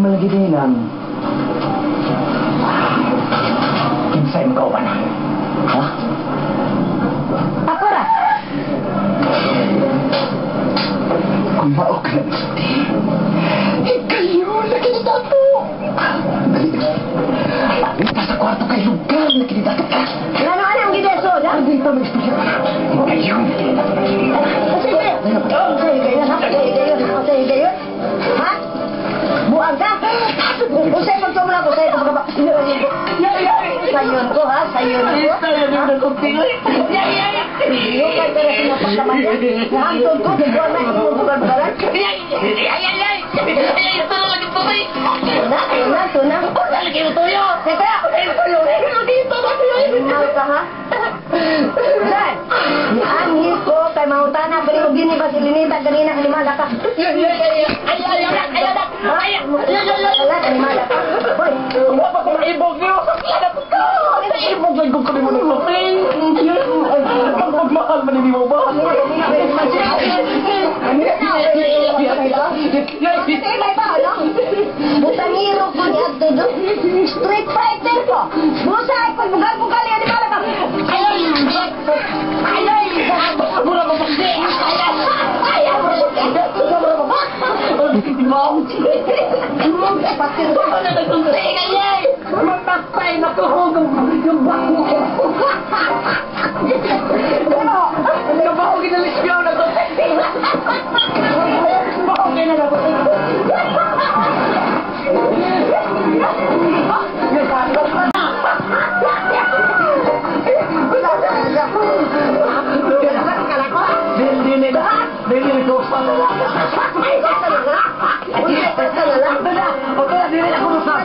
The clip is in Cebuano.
man lagi din ang kinsay makauban? Ha? Ako ra. Kung mao ka na sulti, ikayo lagi ni dato. Dali. Alita sa kwarto kay lugar na kini dato ka. Ngano anang gidesod, ha? Hindi pa may istorya. Ikayo na kini dato. Sige. Sige, gayon, ha? Sige, gayon. Sige, gayon. Ha? Buang ka? Usay pagtumla ko, usay pagkaba. Sayon ko, ha? Sayon ko. Lukay ka na sinapagkaman niya. Nahantod ko, buwan na imong bugal-bugalan. Tuna, tuna, tuna. Teka! Animal ka, ha? Saan? Nianhi ko kay mangutana pero gini ba si Linita ganina animal ka? Wala, animal ka. Hoy, Pagmahal man ni mo ba? May ba, ano? Butangiro ko ni Adto do. Street fighter ko. Busa ay kung bugal-bugal yan, animal ka. Patir ka. Mamatay na ko yung bako ko. Ano? Nabaho ginalisyaw na to. Baho na na to. Dili ko sa